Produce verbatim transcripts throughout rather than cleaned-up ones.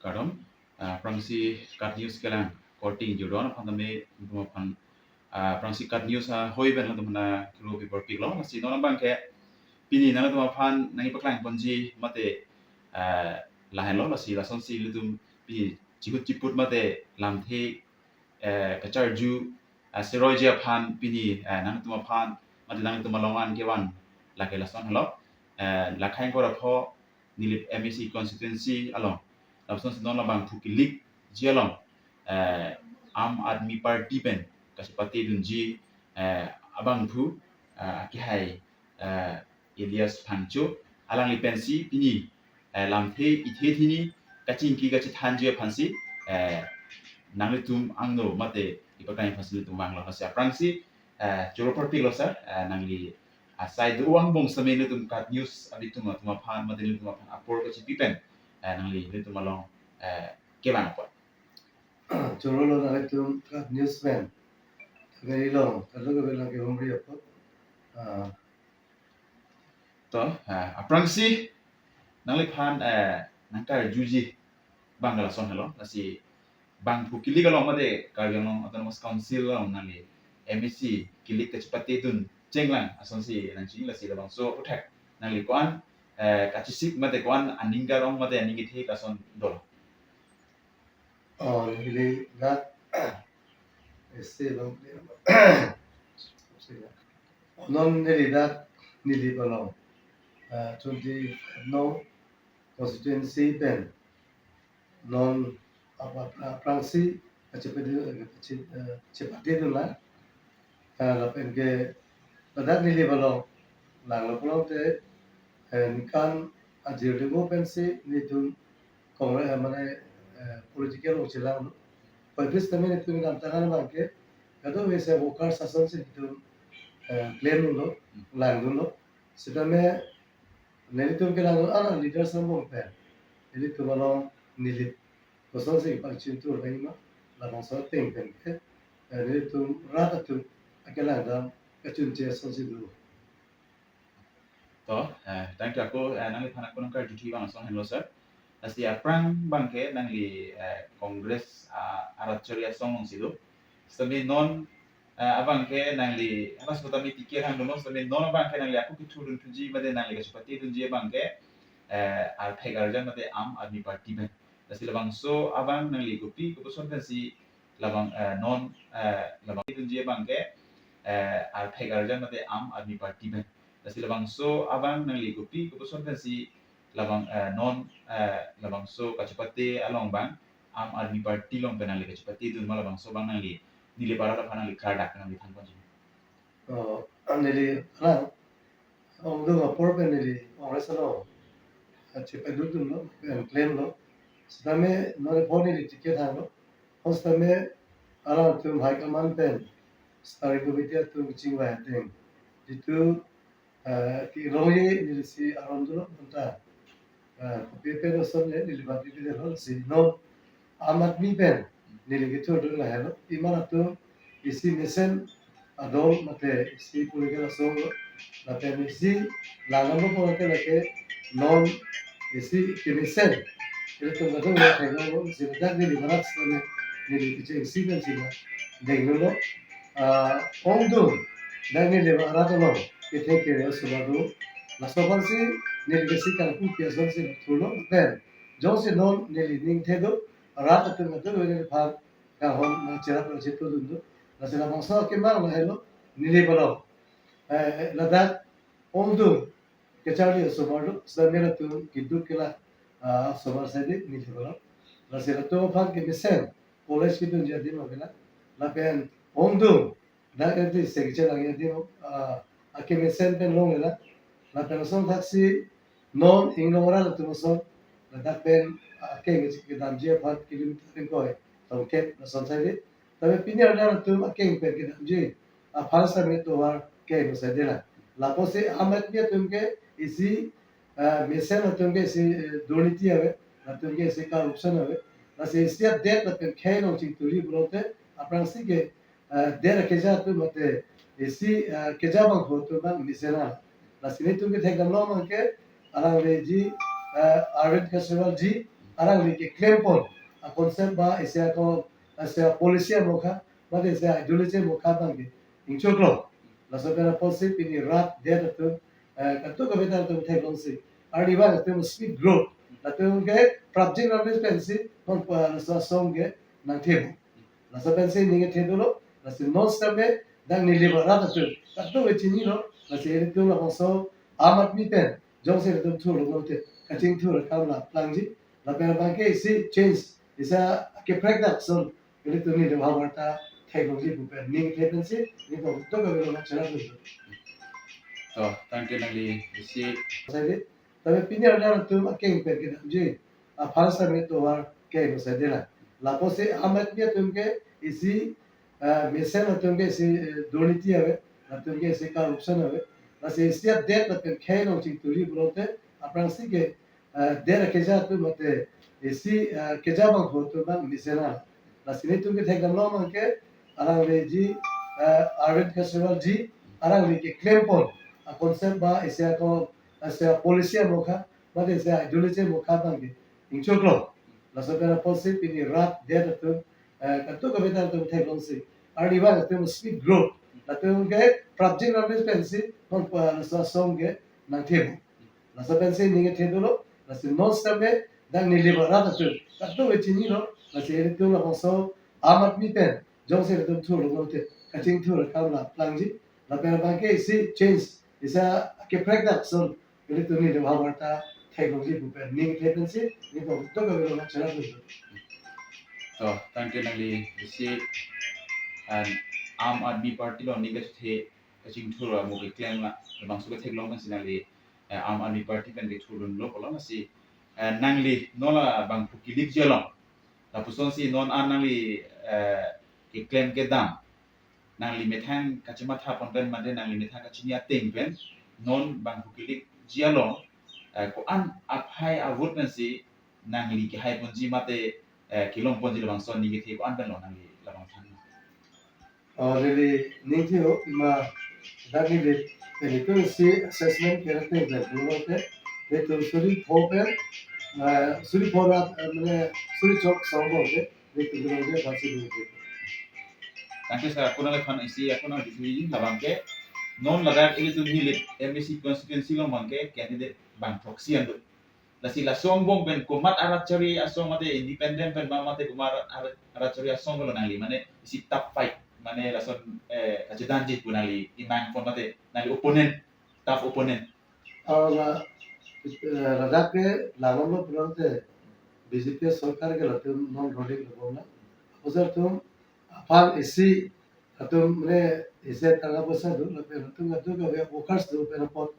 Kardom, ah, aphrangsi KAT News kelang korte ingjir don aphan tame nangtum aphan, ah, aphrangsi KAT News ahoi pen nangtum aphan kru paper piklo. Lasi non abangke pini nangtum aphan nangkepaklang ponji mate, ah, lahenlo, lasi lasonsi nangtum pini chihut chiput mate lamthe, eh, kacharju, eh, seroiji aphan pini, eh, nangtum aphan mate nangtum along an kevan lake lason henlo. Eh, la khaing kora pho Nilip MAC constituency along, lapusonsi non labangphu kilikji along, eh, Aam Aadmi Party pen kachepate dunji, eh, abangphu, eh, akehai, eh, Elias Phangcho, alangli pensi pini, eh, lamthe ithe thini kachingki kachethanji aphansi, eh, nanglitum angno mate ipaklang aphansi nangtum vanglo. Lasi aphrangsi, eh, choro parpiklo sir, eh, nangli asai do-an bong same nangtum KAT News abitum atum aphan mate nangtum aphan apor kachipi pen, eh, nangli nangtum along, eh, kevang apot. Chorolo nanglitum KAT News pen. Kari long, kalo kari lang ke humri apot. Ah, to, ah, aphrangsi nangliphan, eh, nangkarjuji abang lason henlo, lasi bangphu kilik along mate Karbi Anglong Autonomous Council along nangli MAC kilik kachepate dun chenglang asonsi nangchini, lasi labangso aphuthak nangli ko-an, eh, kachesik mate ko-an aning karong mate aning kethe lason dolo. Oh, neli dak, isi long, non neli dak Nilip along, eh, twenty no constituency pen non apa, apa, aphrangsi, eh, chepate, eh, che-, eh, chepate dunlo. Eh, lapen ke ladak Nilip along langlo pulote, eh, ningkan ajir demo pensi nelitum Congress, eh, mane, eh, political along chelanglo. Pabis tame nelitum dam tangan abangke kadokave workers asonsi nelitum, eh, claim dunlo, lang dunlo. Sitame nelitum kelang dun-an aleaders angbong pen nelitum along Nilip kosonsi pangchingthur nangji ma, labangso ateng pen ke, eh, nelitum rat atum akelang dam kachunche asonsi do. To, eh, thank you ako, eh, nangliphan ako nangkarjuthu abang ason henlo sir. Lasi aphrang abangke nangli, eh, Congress, ah, arat chori asong alongsi do. Sitame non, eh, abangke nangli, alas kota mi ticket hang dono, sitame non abangke nangli ako kethurdun thuji mate nangli kachepate dunji abangke, eh, arthek arjan mate Aam Aadmi Party pen. Lasi labangso abang nangli kopi kopuson pensi labang, eh, non, eh, labang dunji abangke, eh, arthek arjan mate Aam Aadmi Party pen. Lasi labangso abang nangli kopi kopuson pensi labang, eh, non, eh, labangso kachepate along abang Aam Aadmi Party along pen nangli kachepate dun ma, labangso abang nangli Nilip arat aphan nangli klardak nangli than ponji. Oh, neli alang ongdung apor pen neli Congress along, eh, chepate dunlo, pen claim lo. Sitame non apor neli ticket hanglo. Sitame alangtum high command pen steering committee atum chingvai ateng, jitu, eh, kelongji nelisi aron dolo bonta, eh, kopi pen ason le neli bati pide lo si non Aam Aadmi pen neli kethurdun lahelo, iman atum isi mesen adol mate isi political asong lo, lapen isi langdamlo pulote lake non isi kemesen ilitum kadokave theklonglo, isi dak neli marat sitame neli kechengsi pensi la denglo. Ah, ongdung dak neli arat along kethe kere osomar do, laso aphansi neli kesi kangpu pi asonsi thulo pen jongsi non neli ningthe do, rat atum atum neliphan kanghon nangcherap nangchetudun do. Lasi labangso akemang lahelo, Nilip along, eh, ladak ongdung kacharli osomar do, sitame latum keduk kela, ah, osomar sadi Nilip along. Lasi latum aphan kemesen college kedunji adim avela, lapen ongdung dak eti se kechelangji adim, ah, akemesen pen longlelang. Lapen ason thaksi non inglong arat atum ason ladak pen, ah, akeng kedamji aphan kilometer ingkoi tongkep lason sadi. Tapi pini arat atum akeng pen kedamji aphan sitame tovar keng sadi la. Lapusi Aam Aadmi atum ke isi, ah, mesen atum ke isi, eh, durniti ave, atum ke isi corruption ave. Lasi isi adet lapen khei along chingturi pulote aphrangsi ke, eh, der keja atum mate isi, eh, keja abangphu atum abang mesen a. Lasi nelitum kethekdamlo abangke alangli ji, eh, Arvind Kejriwal ji, arang li keklem pon a concept ba isi ako, isi policy amokha, mate isi ideology amokha abang ke ingchoklo. Laso pen apotsi pini rat det atum, eh, kadokave atum theklongsi, arni abang atum speed growth, latum ke prapjin ram pensi, non pa laso asong ke nangthebo. Laso pensi ning kethe dolo, lasi non stambe dak neli ba rat atum kadokave chinilo, lasi ilitum labangso Aam Aadmi pen jongsi ilitum thurlo mate kachingthur akam la plangji, lapen abang ke isi change, isi kaprek dak ason ilitum neli ba warta theklongji pu pen ning kethe pensi, ning ko kadokave lo chara dun. To, tangte nangli isi. Sai di, tapi pini arni atum akeng pen kedamji, aphan sami tovar ke lo sai di la. Lapusi Aam Aadmi atum ke isi, eh, mesen atum ke isi, eh, durniti ave, atum ke isi corruption ave. Lasi isi adet lapen khei along chingturi pulote aphrangsi ke, eh, det akeja atum mate isi, eh, keja abang ho atum abang mesen a. Lasi nelitum kethekdamlo abang ke alangli ji, eh, Arvind Kejriwal ji, alangli keklem pon a concept ba isi ako, isi policy amokha, mate isi ideology amokha abang ke ingchoklo. Laso pen apotsi pini rat det atum, eh, kadokave atum theklongsi, arni abang atum speed growth, latum ke prapjin ram pensi, non pa laso asong ke nangthebo. Laso pensi ning kethe dolo, lasi non stambe dak neli ba rat atum kadokave chinilo, lasi ilitum labangso Aam Aadmi pen jongsi ilitum thurlo mate kachingthur akam la plangji, lapen abang ke isi change, isi kaprek dak ason ilitum neli ba warta theklongji pu pen ning kethe pensi, ning ko kadokave lo chara dun. To, tangte nangli isi, eh, Aam Aadmi Party along ning kethe kachingthur amo keklem la, labangso ketheklong pensi nangli, eh, Aam Aadmi Party pen kethurdunlo pulo, lasi, eh, nangli non labang phu kilikji along, lapusonsi non an nangli, eh, keklem kedam, nangli methang kachematha pon pen mate nangli methang kachini ateng pen, non bang phu kilikji along, eh, ko-an aphai avote pensi nangli kehai ponji mate, eh, kelong ponji, labangso ning kethe ko-an pen lo nangli labang than? Oh, neli ningje ho, ima dak neli, nelitum isi assessment ke rate pen pulote, nelitum suri pho pen, eh, suri pho rat, eh, mane suri chok song abang ke, nelitum kelongji aphansi ningje. Tangte sir, ako nangliphan isi, ako nang disi labang ke, non ladak ilitum Nilip M A C constituency along abang ke candidate bang throksi an do. Lasi laso angbong pen komat arat chari asong mate independent pen ma mate komat arat, arat chari asong lo nangli, mane isi tough fight, mane lason, eh, kachedanji pu nangli imang pon mate nangli opponent, tough opponent? Ah, la, eh, ladak ke labang lo pulote B J P sorkar ke latum non rodik lo na. Apusar atum aphan isi, atum mane isi tangka poisa do, lapen atum kadokave workers do pen apot.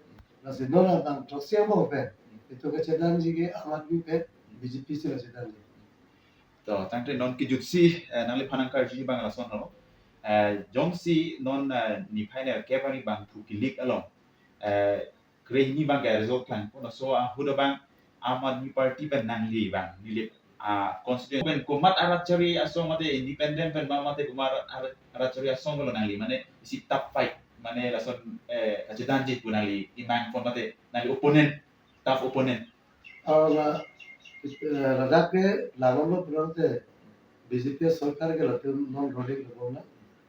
Lasi non labang throksi angbong pen ilitum kachedanji ke Aam Aadmi pen B J P si la chedanji. To, tangte non kejutsi, eh, nangliphan nangkarjuji abang lason lo. Eh, jongsi non, eh, niphai nerkep arni bang phu kilik along, eh, krehini abang ke result klangpo, laso ahut abang Aam Aadmi Party pen nangli abang Nilip, ah, constituency pen komat arat chari asong mate independent pen ma mate komat arat, arat chari asong lo nangli, mane isi tough fight, mane lason, eh, kachedanji pu nangli imang pon mate nangli opponent, tough opponent? Ah, la, eh, ladak ke labang lo pulote B J P sorkar ke latum non rodik lo na.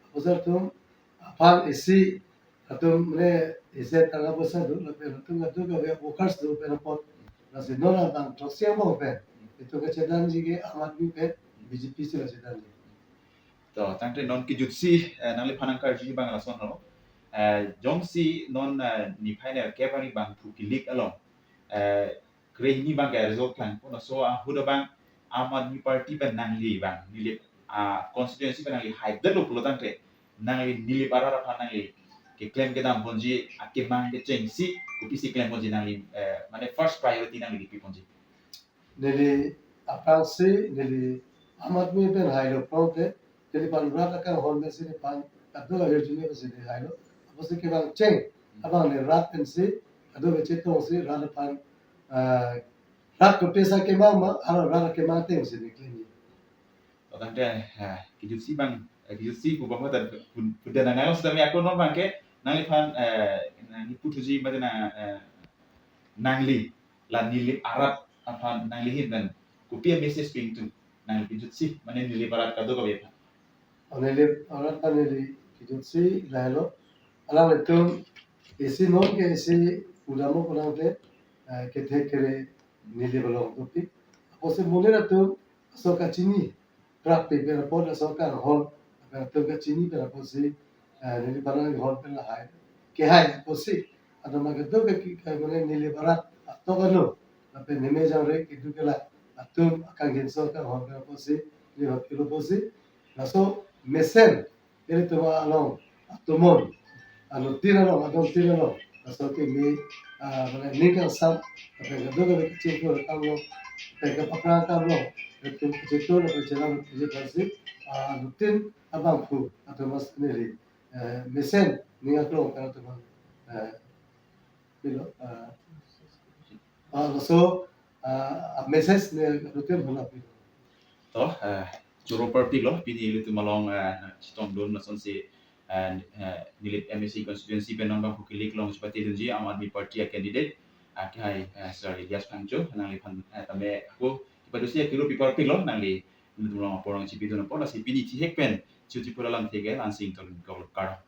Apusar atum aphan isi, atum mane isi tangka poisa do, lapen atum kadokave workers do pen apot. Lasi non labang throksi angbong pen ilitum kachedanji ke Aam Aadmi pen B J P si la chedanji. To, tangte non kejutsi, eh, nangliphan nangkarjuji abang lason lo. Eh, jongsi non, eh, niphai nerkep arni bang phu kilik along, eh, krehini abang ke result klangpo, laso ahut abang Aam Aadmi Party pen nangli abang Nilip, ah, constituency pen nangli haidetlo pulo tangte, nangli Nilip arat aphan nangli keklem kedam ponji akemang kechengsi kopisi klem ponji nangli, eh, mane first priority nangli kipi ponji? Neli aphrangsi neli Aam Aadmi pen hailo pulote, neliphan rat akanghon pensi neliphan kadokave hirjume pensi neli hailo. Apotsi kevang cheng abang neli rat pensi, kadokave chetongsi rat aphan, ah, rat kopisa kemang ma, aro rat akemang atengsi neli klemji. To tangte, eh, kejutsi abang, eh, kejutsi pu abang mate pun, pun dan nang sitame ako non abang ke nangliphan, eh, nangli puthuji mate na, eh, nangli la Nilip arat aphan nangli ahin pen Kopi a message pi ingtung, nangli pejutsi, mane neli barat kadokave aphan. Neli barat aphan neli pejutsi lahelo. Alanglitum isi non ke isi udamo konang te, eh, kethe kere neli balong tupi. Apotsi monit atum laso kachini prapik pen apot laso kanghon pen atum kachini pen apotsi, eh, neli panang hon pen lahai. Kehai apotsi atum kadokave ke, ke mane neli barat atok ano lapen neme jangre kedo ke la atum akang hinso kanghon pen apotsi neli hot kilo apotsi laso mesen ilitum along atomon, anutin along, anutin along laso kimi, ah, mane ning kangsam, lapen kadokave kachingthur akamlo, lapen kapaprang akamlo, lapen kachingthur lapen chelang lapen chelang si, ah, anutin abangphu atum mas neli, eh, mesen ning aklong kan atum, eh, bilo, ah, ah, laso, ah, message ne anutin hona bilo. To, eh, choro parpiklo, pini ilitum along, eh, chetongdun lasonsi, eh, eh, Nilip M A C constituency pen nonbang hukilik long chepatedunji Aam Aadmi Party a candidate, eh, kehai, eh, Sir Elias Phangcho, nangliphan, eh, tame ako kepadosi akilo pi parpiklo, nangli ilitum along apor nangchipidun apot, lasi pini chihek pen, Chuti Pura lam theke, Lansing Tolun Kok Kar.